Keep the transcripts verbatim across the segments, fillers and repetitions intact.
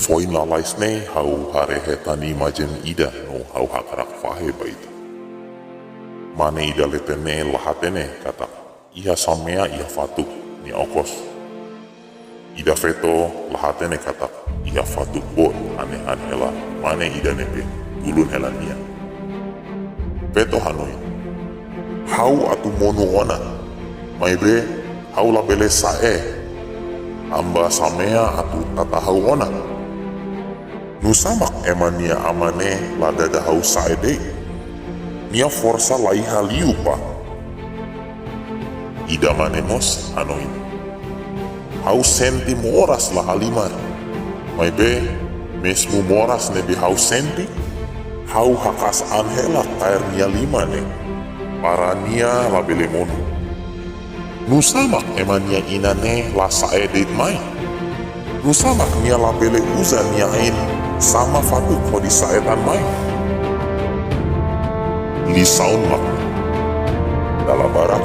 Foin lalais ne'e ha'u haree hetan imajen ida no ha'u hakarak fahe ba ita. Mane ida leten ne'e la hatene katak iha samea iha fatuk nia okos. Ida feto la hatene katak iha fatuk boot hanehan hela mane ida ne'ebé tulun hela nia. Feto hanoin: Ha'u atu monu ona, maibé ha'u labele sa'e, tanba samea atu tata ha'u ona. Nusá mak ema nia aman ne'e la dada ha'u sa'e de'it? Nia forsa la iha liu pa? Ida mane mós hanoin: Ha'u sente moras la halimar. Maibé, mezmu moras ne'ebé ha'u sente, ha'u haka'as an hela kaer nia liman ne'e, para nia labele monu. Nusá mak ema nia inan ne'e la sa'e de'it mai? Nusá mak nia labele uza nia ain sama fatuk hodi sa'e tan mai? Lisaun mak ne'e: dala barak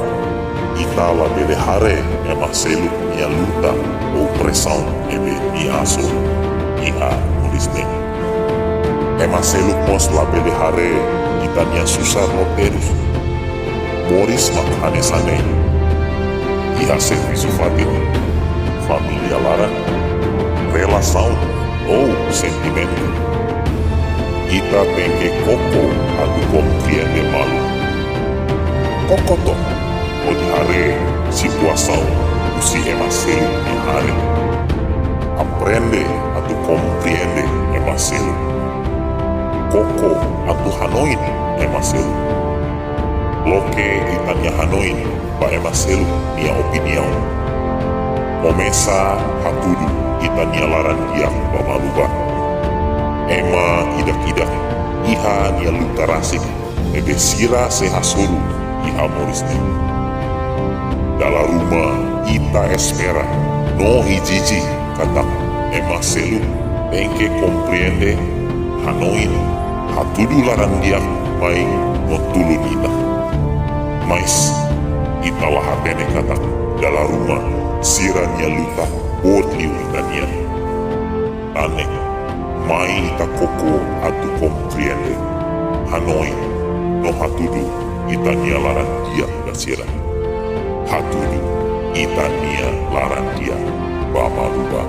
ita labele haree ema seluk nia luta ou presaun ne'ebé nia hasoru iha moris ne'e. Ema seluk mós labele haree ita-nia susar no terus. Moris mak hanesan ne'e. Iha servisu fatin, família laran, relasaun ou sentimentu, ita tenke koko atu komprende malu. Koko took hodi haree situasaun husi ema seluk nia haree. Aprende atu komprende ema seluk. Koko atu hanoin ema seluk. Loke ita-nia hanoin ba ema seluk nia opiniaun. Komesa hatudu ita-nia laran di'ak ba malu ba. Ema ida-idak iha nia luta rasik ne'ebé sira sei hasoru iha moris ne'e. Dala ruma ita espera no ezije katak ema seluk tenke komprende, hanoin, hatudu laran di'ak mai no tulun ita. Mais ita la hatene katak dala ruma sira-nia luta boot liu ita-nian. Tan ne'e, mai ita koko atu komprende, hanoin, no hatudu ita-nia laran di'ak ba sira. Hatudu ita-nia laran di'ak ba malu ba.